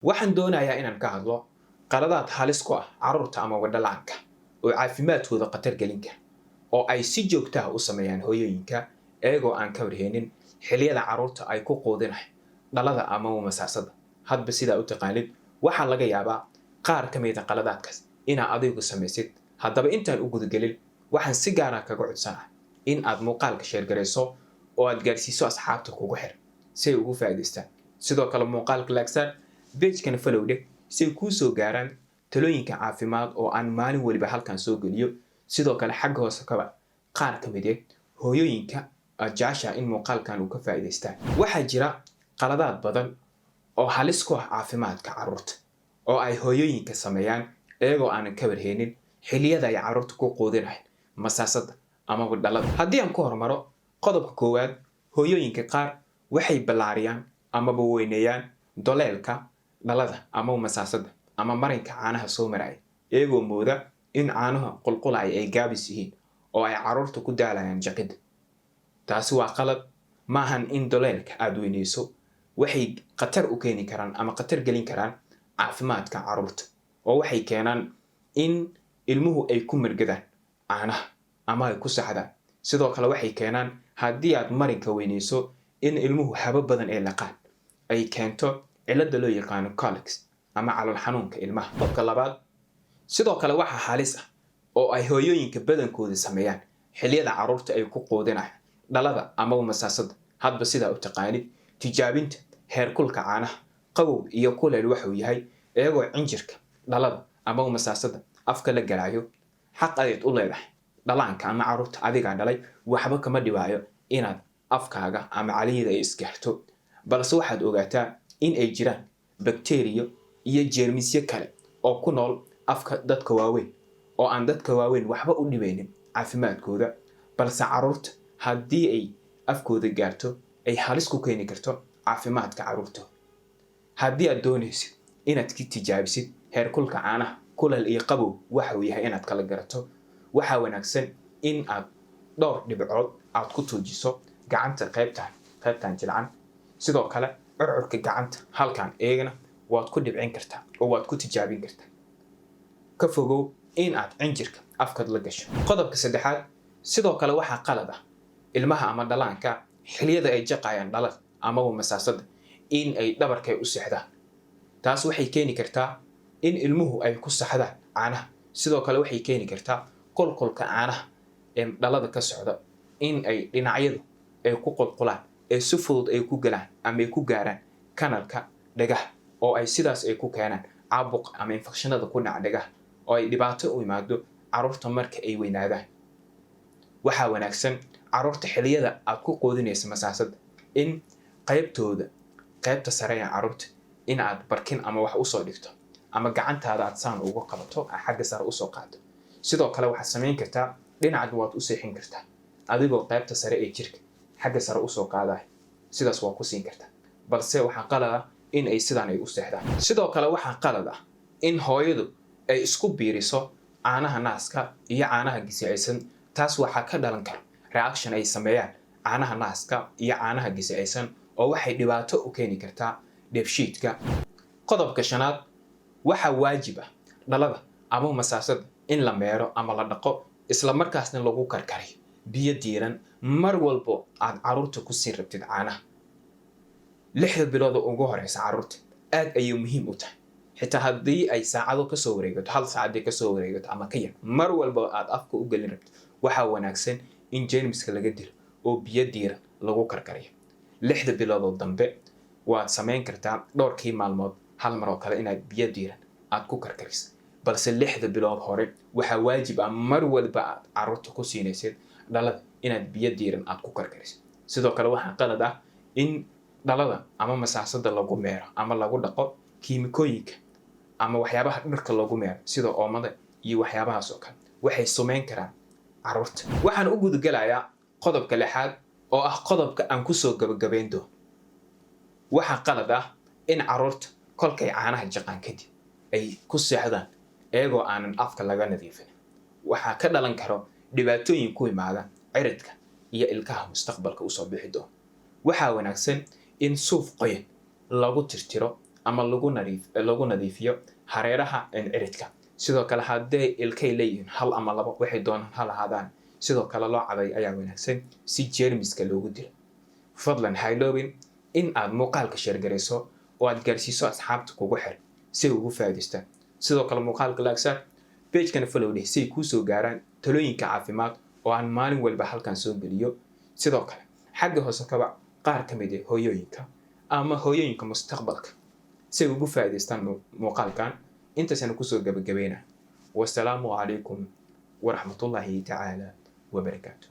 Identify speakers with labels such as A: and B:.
A: Waxaan doonayaa inaan ka hadlo qaladaad halis ku ah carruurta ama dhalaanka oo caafimaadkooda khatar gelin kara, oo ay si joogtaha u sameeyaan hooyooyinka iyagoo aan ka warheenin xilliyada carruurta ay ku quudinahay dhalada ama masaasada, hadba sidaa u taqaanid. Waxaa laga yaabaa qaar ka mida qaladaadkaas inaa adigu samaysid. Haddaba, intaan u gudagelin, waxaan si gaara kaga codsanahay in aad muuqaalka share garayso oo aad gaarsiiso asxaabta kugu xir si ay ugu faa'iidaystaan. Sidoo kale muuqaalka like saar, page-kana follow dheh si ay kuu soo gaaraan talooyinka caafimaad oo aan maalin waliba halkan soo geliyo. Sidoo kale xagga hoose kaba qaar ka mid eh hooyooyinka aad jeceshaha in muuqaalkan uu ka faa'iidaystaan. Waxaa jira qaladaad badan oo halis ku ah caafimaadka carruurta oo ay hooyooyinka sameeyaan iyagoo aanan ka warheenin xilliyada ay carruurta ku quudinahayn masaasada amaba dhalada. Haddii aan ku hormaro qodobka koowaad, hooyooyinka qaar waxay ballaariyaan amaba weyneeyaan doleelka dhalada ama masaasada ama marinka caanaha soo maraya, iyagoo mooda in caanuha qulqulaya ay gaabis yihiin oo ay carruurta ku daalayaan jaqidda. Taasi waa qalad. Maahan in doleelka aada weyneyso. Waxay khatar u keeni karaan ama khatar gelin karaan caafimaadka carruurta, oo waxay keenaan in ilmuhu ay ku margadaan caanaha ama ay ku saxdaan. Sidoo kale waxay keenaan, haddii aad marinka weyneyso, in ilmuhu habo badan ay laqaan, ay keento cilada loo yaqaano colics ama calool xanuunka ilmaha. Qodobka labaad, sidoo kale waxaa halis ah oo ay hooyooyinka badankooda sameeyaan xilliyada carruurta ay ku quudinayaan dhalada amaba masaasada, hadba sidaa u taqaanid, tijaabinta heerkulka caanaha, qabow iyo kuleel waxuu yahay, iyagoo cinjirka dhalada amaba masaasada afka la galayo. Xaq ayaad u leedahay, dhalaanka ama carruurta adigaa dhalay, waxba kama dhibaayo inaad afkaaga ama caliyada ay isgaarto. Balse waxaad ogaataa in ay jiraan bakteriyo iyo jeermisyo kale oo ku nool afka dadka waaweyn, oo aan dadka waaweyn waxba u dhibaynin caafimaadkooda, balse carruurta haddii ay afkooda gaarto ay halis ku keeni karto caafimaadka carruurta. Haddii aad doonaysid inaad ka tijaabisid heerkulka caanaha, kulal iyo qabow waxa uu yahay, inaad kala garato, waxaa wanaagsan in aad dhowr dhibcood aad ku tuujiso gacanta qaybtan jilcan. Sidoo kale curcurka gacanta halkan iyagana waad ku dhibcin kartaa oo waad ku tijaabin kartaa. Ka fogow in aad cinjirka afkaad la gasho. Qodobka saddexaad, sidoo kale waxaa qalad ah ilmaha ama dhalaanka xiliyada ay jaqayaan dhalad amaba masaasada in ay dhabarkay u seexdaan. Taas waxay keeni kartaa in ilmuhu ay ku saxdaan caanaha. Sidoo kale waxay keeni kartaa qulqulka caanaha ee dhalada ka socda in ay dhinacyadu ay ku qulqulaan, ee si fudud ay ku galaan ama ay ku gaaraan kanalka dhagaha, oo ay sidaas ay ku keenaan caabuq ama infekshanada ku dhaca dhagaha, oo ay dhibaato u imaado carruurta marka ay weynaadaan. Waxaa wanaagsan carruurta xiliyada aad ku quudinaysa masaasada in qaybtooda, qaybta sare ee carruurta, in aad barkin ama wax usoo dhigto ama gacantaada aad saan ugu qabato, xagga sare usoo qaado. Sidoo kale waxaad samayn kartaa, dhinacan waad u seexin kartaa adigoo qaybta sare ee jirka xagga sare usoo qaadaya. Sidaas waa ku siin kartaa, balse waxaa qalad ah in ay sidaan ay u seexdaan. Sidoo kale waxaa qalad ah in hooyadu ay isku biiriso caanaha naaska iyo caanaha gisicaysan. Taas waxaa ka dhalan kara reaction ay sameeyaan caanaha naaska iyo caanaha gisicaysan, oo waxay dhibaato u keeni kartaa dheefshiidka. Qodobka shanaad, waxaa waajib ah dhalada ama masaasada in la meero ama la dhaqo, isla markaasna lagu karkariyo biyo diiran mar walbo aad carruurta ku siin rabtid caanaha. 6da bilood oo ugu horeysa carruurta aad ayay muhiim u tahay. Xitaa haddii ay saacado kasoo wareegato, hal saacadii kasoo wareegato ama ka yar, mar walba aad afka u gelin rabto, waxaa wanaagsan in jeermiska laga dilo oo biyo diiran lagu karkariyo. 6da biloodoo dambe waad samayn kartaa dhowrkii maalmood hal mar oo kale inaad biyo diiran aad ku karkariso, balse 6da bilood hore waxaa waajib ah mar walba aad carruurta ku siinaysid dhalada inaad biyo diiran aad ku karkariso. Sidoo kale waxaa qalad ah in dhalada ama masaasada lagu meero ama lagu dhaqo kiimikooyinka ama waxyaabaha dharka lagu meero, sida oomada iyo waxyaabahaas oo kale. Waxay sumeyn karaan carruurta. Waxaan u gudagalayaa qodobka lixaad, oo ah qodobka aan kusoo gabagabayn doono. Waxaa qalad ah in carruurta kolkay caanaha jaqaan kadib ay ku seexdaan iyagoo aanan afka laga nadiifin. Waxaa ka dhalan karo dhibaatooyin ku imaada ciridka iyo ilkaha mustaqbalka usoo bixi doono. Waxaa wanaagsan in suuf qoyan lagu tirtiro. ama lagu nadiifiyo hareeraha ciridka. Sidoo kale hadday ilkay leeyihiin, hal ama labo waxay doonaan ha lahaadaan, sidoo kale loo caday ayaa wanaagsan si jeermiska loogu dilo. Fadlan ha iloobin in aad muuqaalka share garayso oo aad gaarsiiso asxaabta kugu xir si ay ugu faa'iidaystaan. Sidoo kale muuqaalka like saar, page-kana follow dheh si ay kuu soo gaaraan talooyinka caafimaad oo aan maalin walba halkan soo geliyo. Sidoo kale xagga hoose kaba qaar ka mid ah hooyooyinka ama hooyooyinka mustaqbalka si ay ugu faa'iidaystaan muuqaalkan. Intaasaan kusoo gabagabayna. Wasalaamu calaykum waraxmatullaahi tacaala wabarakaatu.